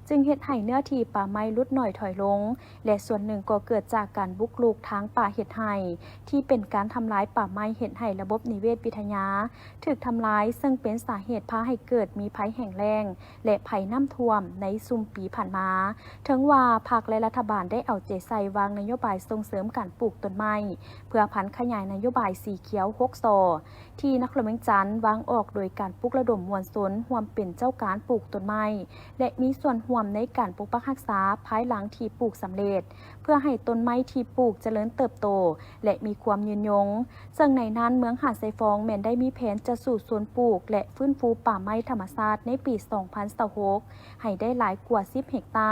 ຈຶ່ງເຮັດໃຫ້ເນື້ອທີ່ປ່າໄມ້ຫຼຸດໜ້ອຍຖອຍລົງ ແລະ ສ່ວນໜຶ່ງກໍເກີດຈາກການບຸກລຸກທາງປ່າເຮັດໄຮ່ ທີ່ເປັນການທຳລາຍປ່າໄມ້ ເຮັດໃຫ້ລະບົບນິເວດວິທະຍາຖືກທຳລາຍ, ເຊິ່ງເປັນສາເຫດພາໃຫ້ເກີດມີໄພແຫ້ງແລ້ງ ແລະ ໄພນ້ຳຖ້ວມໃນຊຸມປີຜ່ານມາ. ເຖິງວ່າພັກ ແລະ ລັດຖະບານໄດ້ເອົາໃຈໃສ່ວາງນະໂຍບາຍສົ່ງເສີມການປູກຕົ້ນໄມ້ ເພື່ອຜັນຂະຫຍາຍນະໂຍບາຍສີຂຽວຫົກ ຊ ທີ່ນະຄອນຫຼວງວຽງຈັນວາງອອກໂດຍການປຸກລະດົມມວນຊົນຮ່ວມເປັນເຈົ້າການປູກຕົ້ນໄມ້ ແລະ ມີສ່ວນຮ່ວມໃນການປົກປັກຮັກສາພາຍຫຼັງທີ່ປູກສຳເລັດ, ເພື່ອໃຫ້ຕົ້ນໄມ້ທີ່ປູກຈະເລີນເຕີບໂຕ ແລະ ມີຄວາມຍືນຍົງ. ເຊິ່ງໃນນັ້ນເມືອງຫາດຊາຍຟອງແມ່ນໄດ້ມີແຜນຈະສູ້ຊົນປູກ ແລະ ຟື້ນຟູປ່າໄມ້ທຳມະຊາດໃນປີສອງພັນຊາວຫົກ ໃຫ້ໄດ້ຫຼາຍກວ່າສິບເຮັກຕາ,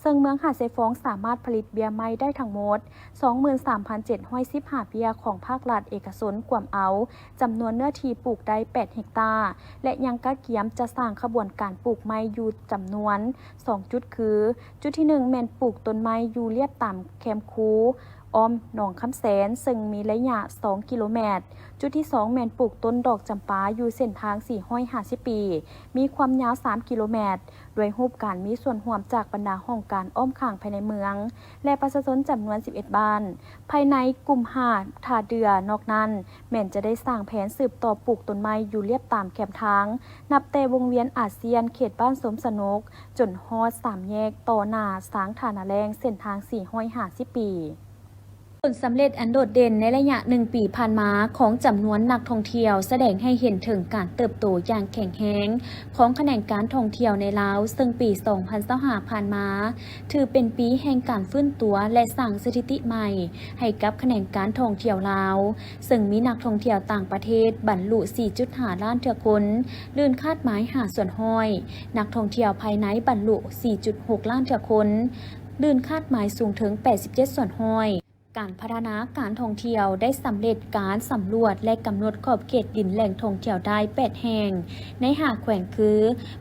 ເຊິ່ງເມືອງຫາດຊາຍຟອງສາມາດຜະລິດເບ້ຍໄມ້ໄດ້ທັງໝົດ ສອງໝື່ນສາມພັນເຈັດຮ້ອຍສິບຫ້າ ເບ້ຍຂອງພາກລັດເອກະຊົນກວມເອົາ ຈຳນວນເນື້ອທີ່ປູກໄດ້ແປດເຮັກຕາ ແລະ ຍັງກະກຽມຈະສ້າງຂະບວນການປູກໄມ້ຢູ່ຈຳນວນສອງຈຸດ ຄື ຈຸດທີໜຶ່ງ ແມ່ນປູກຕົ້ນໄມ້ຢູ່ລຽບຕາມແຄມຄູ ອ້ອມໜອງຄຳແສນ ເຊິ່ງມີໄລຍະສອງກິໂລແມັດ, ຈຸດທີສອງ ແມ່ນປູກຕົ້ນດອກຈຳປາຢູ່ເສັ້ນທາງສີ່ຮ້ອຍຫ້າສິບປີ ມີຄວາມຍາວສາມກິໂລແມັດ ດ້ວຍຮູບການມີສ່ວນຮ່ວມຈາກບັນດາຫ້ອງການອ້ອມຂ້າງພາຍໃນເມືອງ ແລະ ປະຊາຊົນຈຳນວນສິບເອັດບ້ານ ພາຍໃນກຸ່ມຫ້າທ່າເດື່ອ. ນອກນັ້ນ ແມ່ນຈະໄດ້ສ້າງແຜນສືບຕໍ່ປູກຕົ້ນໄມ້ຢູ່ລຽບຕາມແຄມທາງ ນັບແຕ່ວົງວຽນອາຊຽນ ເຂດບ້ານສົມສະໜຸກ ຈົນຮອດສາມແຍກຕໍ່ໜ້າຊາງທ່ານາແລ້ງ ເສັ້ນທາງສີ່ຮ້ອຍຫ້າສິບປີ. ຜົນສຳເລັດອັນໂດດເດັ່ນໃນໄລຍະໜຶ່ງປີຜ່ານມາຂອງຈຳນວນນັກທ່ອງທ່ຽວ ສະແດງໃຫ້ເຫັນເຖິງການເຕີບໂຕຢ່າງແຂງແຮງຂອງຂະແໜງການທ່ອງທ່ຽວໃນລາວ, ເຊິ່ງປີສອງພັນຊາວຫ້າຜ່ານມາ ຖືເປັນປີແຫ່ງການຟື້ນຕົວ ແລະ ສ້າງສະຖິຕິໃໝ່ໃຫ້ກັບຂະແໜງການທ່ອງທ່ຽວລາວ, ເຊິ່ງມີນັກທ່ອງທ່ຽວຕ່າງປະເທດບັນລຸສີ່ຈຸດຫ້າລ້ານເທື່ອຄົນ, ລື່ນຄາດໝາຍຫ້າສ່ວນຮ້ອຍ, ນັກທ່ອງທ່ຽວພາຍໃນບັນລຸສີ່ຈຸດຫົກລ້ານເທື່ອຄົນ, ລື່ນຄາດໝາຍສູງເຖິງແປດສິບເຈັດສ່ວນຮ້ອຍ. ການພັດທະນາການທ່ອງທ່ຽວໄດ້ສຳເລັດການສຳຫຼວດ ແລະ ກຳນົດຂອບເຂດດິນແຫຼ່ງທ່ອງທ່ຽວໄດ້ແປດແຫ່ງ ໃນຫ້າແຂວງຄື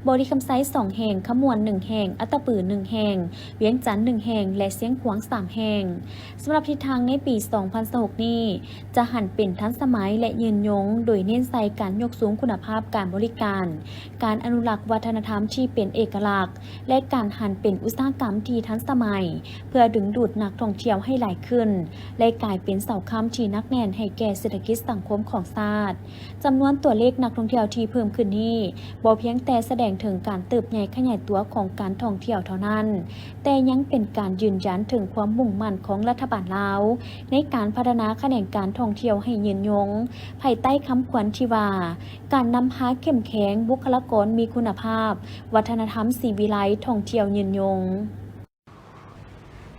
ບໍລິຄຳໄຊສອງແຫ່ງ, ຂະມວນໜຶ່ງແຫ່ງ, ອັດຕະປືໜຶ່ງແຫ່ງ, ວຽງຈັນໜຶ່ງແຫ່ງ ແລະ ຊຽງຂວາງສາມແຫ່ງ. ສຳລັບທິດທາງໃນປີສອງພັນຊາວຫົກນີ້ ຈະຫັນເປັນທັນສະໄໝ ແລະ ຍືນຍົງ, ໂດຍເນັ້ນໃສ່ການຍົກສູງຄຸນນະພາບການບໍລິການ, ການອະນຸລັກວັດທະນະທຳທີ່ເປັນເອກະລັກ ແລະ ການຫັນເປັນອຸດສາຫະກຳທີ່ທັນສະໄໝ ເພື່ອດຶງດູດນັກທ່ອງທ່ຽວໃຫ້ຫຼາຍຂຶ້ນ ແລະ ກາຍເປັນເສົາຄ້ຳທີ່ໜັກແໜ້ນໃຫ້ແກ່ເສດຖະກິດສັງຄົມຂອງຊາດ. ຈຳນວນຕົວເລກນັກທ່ອງທ່ຽວທີ່ເພີ່ມຂຶ້ນນີ້ ບໍ່ພຽງແຕ່ສະແດງເຖິງການເຕີບໃຫຍ່ຂະຫຍາຍຕົວຂອງການທ່ອງທ່ຽວເທົ່ານັ້ນ, ແຕ່ຍັງເປັນການຢືນຢັນເຖິງຄວາມມຸ່ງໝັ້ນຂອງລັດຖະບານລາວ ໃນການພັດທະນາຂະແໜງການທ່ອງທ່ຽວໃຫ້ຍືນຍົງ, ພາຍໃຕ້ຄຳຂວັນທີ່ວ່າ ການນຳພາເຂັ້ມແຂງ, ບຸກຄະລາກອນມີຄຸນນະພາບ, ວັດທະນະທຳສີວິໄລ, ທ່ອງທ່ຽວຍືນຍົງ.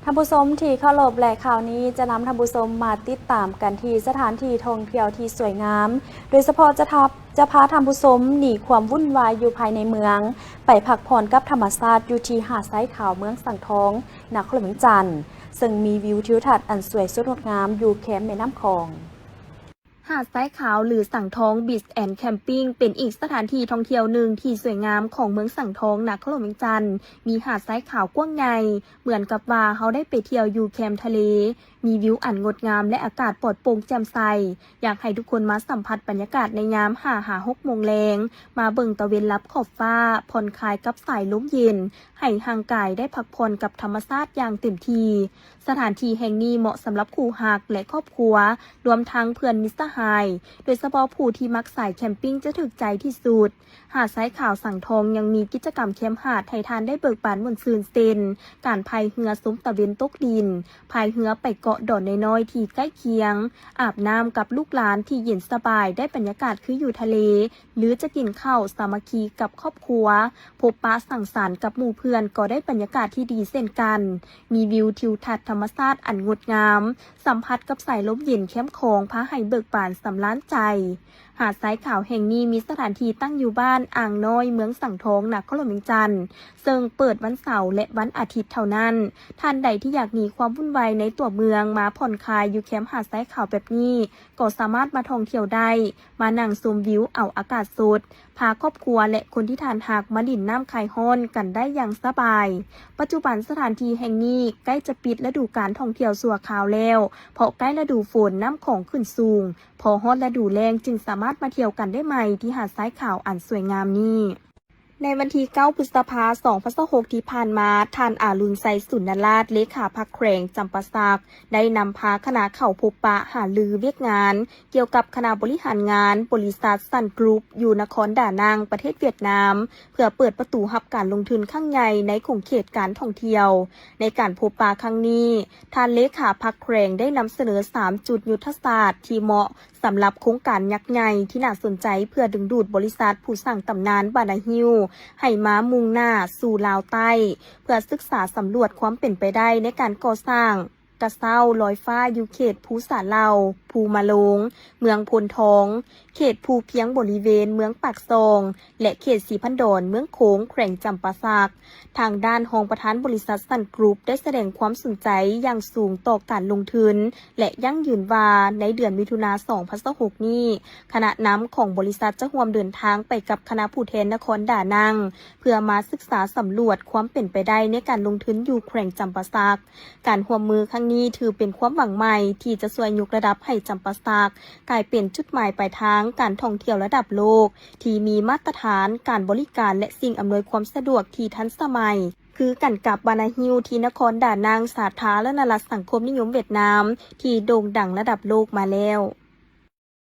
ທ່ານຜູ້ຊົມທີ່ເຄົາລົບ ແລະ ຂ່າວນີ້ຈະນຳທ່ານຜູ້ຊົມມາຕິດຕາມກັນທີ່ສະຖານທີ່ທ່ອງທ່ຽວທີ່ສວຍງາມ, ໂດຍສະເພາະຈະພາ ຈະພາທ່ານຜູ້ຊົມໜີຄວາມວຸ່ນວາຍຢູ່ພາຍໃນເມືອງ ໄປພັກຜ່ອນກັບທຳມະຊາດຢູ່ທີ່ຫາດຊາຍຂາວເມືອງສັງທອງ ນະຄອນຫຼວງວຽງຈັນ ເຊິ່ງມີວິວທິວທັດອັນສວຍສົດງົດງາມຢູ່ແຄມແມ່ນ້ຳຂອງ. ຫາດຊາຍຂາວ ຫຼື ສັງທອງ Beach and Camping ເປັນອີກສະຖານທີ່ທ່ອງທ່ຽວໜຶ່ງທີ່ສວຍງາມຂອງເມືອງສັງທອງ ນະຄອນຫຼວງວຽງຈັນ. ມີຫາດຊາຍຂາວກວ້າງໃຫຍ່ ເໝືອນກັບວ່າເຮົາໄດ້ໄປທ່ຽວຢູ່ແຄມທະເລ. ມີວິວອັນງົດງາມ ແລະ ອາກາດປອດໂປ່ງແຈ່ມໃສ. ຢາກໃຫ້ທຸກຄົນມາສຳຜັດບັນຍາກາດໃນຍາມຫ້າຫາຫົກໂມງແລງ, ມາເບິ່ງຕາເວັນລັບຂອບຟ້າ, ຜ່ອນຄາຍກັບສາຍລົມເຢັນ, ໃຫ້ຮ່າງກາຍໄດ້ພັກຜ່ອນກັບທຳມະຊາດຢ່າງເຕັມທີ່. ສະຖານທີ່ແຫ່ງນີ້ເໝາະສຳລັບຄູ່ຮັກ ແລະ ຄອບຄົວ, ລວມທັງເພື່ອນມິດສະຫາຍ, ໂດຍສະເພາະຜູ້ທີ່ມັກສາຍແຄມປິງຈະຖືກໃຈທີ່ສຸດ. ຫາດຊາຍຂາວສັງທອງຍັງມີກິດຈະກຳແຄມຫາດໃຫ້ທ່ານໄດ້ເບີກບານມ່ວນຊື່ນ ເຊັ່ນ ການພາຍເຮືອຊົມຕາເວັນຕົກດິນ, ພາຍເຮືອໄປເກາະດອນນ້ອຍໆທີ່ໃກ້ຄຽງ, ອາບນ້ຳກັບລູກຫຼານທີ່ເຢັນສະບາຍ, ໄດ້ບັນຍາກາດຄືຢູ່ທະເລ, ຫຼື ຈະກິນເຂົ້າສາມັກຄີກັບຄອບຄົວ, ພົບປະສັງສັນກັບໝູ່ເພື່ອນກໍໄດ້ບັນຍາກາດທີ່ດີເຊັ່ນກັນ. ມີວິວທິວທັດທຳມະຊາດອັນງົດງາມ, ສຳຜັດກັບສາຍລົມເຢັນແຄມຂອງ ພາໃຫ້ເບີກບານສຳລານໃຈ. ຫາດຊາຍຂາວແຫ່ງນີ້ມີສະຖານທີ່ຕັ້ງຢູ່ບ້ານອ່າງນ້ອຍ ເມືອງສັງທອງ ນະຄອນຫຼວງວຽງຈັນ ເຊິ່ງເປີດວັນເສົາ ແລະ ວັນອາທິດເທົ່ານັ້ນ. ທ່ານໃດທີ່ຢາກໜີຄວາມວຸ່ນວາຍໃນຕົວເມືອງ ມາຜ່ອນຄາຍຢູ່ແຄມຫາດຊາຍຂາວແບບນີ້ ກໍສາມາດມາທ່ອງທ່ຽວໄດ້, ມານັ່ງຊົມວິວເອົາອາກາດສົດ, ພາຄອບຄົວ ແລະ ຄົນທີ່ທ່ານຮັກມາຫຼິ້ນນ້ຳຄາຍຮ້ອນກັນໄດ້ຢ່າງສະບາຍ. ປັດຈຸບັນສະຖານທີ່ແຫ່ງນີ້ໃກ້ຈະປິດລະດູການທ່ອງທ່ຽວຊົ່ວຄາວແລ້ວ, ເພາະໃກ້ລະດູຝົນນ້ຳຂອງຂຶ້ນສູງ. ພໍຮອດລະດູແລ້ງຈຶ່ງສາມາດມາທ່ຽວກັນໄດ້ໃໝ່ທີ່ຫາດຊາຍຂາວອັນສວຍງາມນີ້. ໃນວັນທີເກົ້າ ພຶດສະພາ ສອງພັນຊາວຫົກ ທີ່ຜ່ານມາ, ທ່ານ ອາລຸນໄຊ ສຸນນະລາດ ເລຂາພັກແຂວງຈຳປາສັກ ໄດ້ນຳພາຄະນະເຂົ້າພົບປະຫາລືວຽກງານກ່ຽວກັບຄະນະບໍລິຫານງານບໍລິສັດຊັນກຣຸບ ຢູ່ນະຄອນດານັງ ປະເທດຫວຽດນາມ ເພື່ອເປີດປະຕູຮັບການລົງທຶນຄັ້ງໃຫຍ່ໃນຂົງເຂດການທ່ອງທ່ຽວ. ໃນການພົບປະຄັ້ງນີ້, ທ່ານເລຂາພັກແຂວງໄດ້ນຳສະເໜີສາມຈຸດຍຸດທະສາດທີ່ເໝາະ ສຳລັບໂຄງການຍັກໃຫຍ່ທີ່ໜ້າສົນໃຈ ເພື່ອດຶງດູດບໍລິສັດຜູ້ສ້າງຕຳນານບານາຮິວໃຫ້ມາມຸ່ງໜ້າສູ່ລາວໃຕ້ ເພື່ອສຶກສາສຳຫຼວດຄວາມເປັນໄປໄດ້ໃນການກໍ່ສ້າງກະເຊົ້າລອຍຟ້າຢູ່ເຂດພູສາເຫຼົ່າ, ພູມະໂລງ, ເມືອງໂພນທອງ, ເຂດພູພຽງບໍລິເວນເມືອງປາກຊ່ອງ ແລະ ເຂດສີພັນດອນ, ເມືອງໂຂງ, ແຂວງຈຳປາສັກ. ທາງດ້ານຮອງປະທານບໍລິສັດຊັນກຣຸບ ໄດ້ສະແດງຄວາມສົນໃຈຢ່າງສູງຕໍ່ການລົງທຶນ ແລະ ຢັ້ງຢືນວ່າໃນເດືອນມິຖຸນາ ສອງພັນຊາວຫົກນີ້, ຄະນະນຳຂອງບໍລິສັດຈະຮ່ວມເດີນທາງໄປກັບຄະນະຜູ້ແທນນະຄອນດານັງ ເພື່ອມາສຶກສາສຳຫຼວດຄວາມເປັນໄປໄດ້ໃນການລົງທຶນຢູ່ແຂວງຈຳປາສັກ. ການຮ່ວມມືຄັ້ງນີ້ຖືເປັນຄວາມຫວັງໃໝ່ທີ່ຈະຊ່ວຍຍົກລະດັບໃຫ້ຈຳປາສັກກາຍເປັນຈຸດໝາຍປາຍທາງການທ່ອງທ່ຽວລະດັບໂລກ ທີ່ມີມາດຕະຖານການບໍລິການ ແລະ ສິ່ງອຳນວຍຄວາມສະດວກທີ່ທັນສະໄໝ ຄືກັນກັບບານາຮິວທີ່ນະຄອນດານັງ ສາທາລະນະລັດສັງຄົມນິຍົມຫວຽດນາມ ທີ່ໂດ່ງດັງລະດັບໂລກມາແລ້ວ.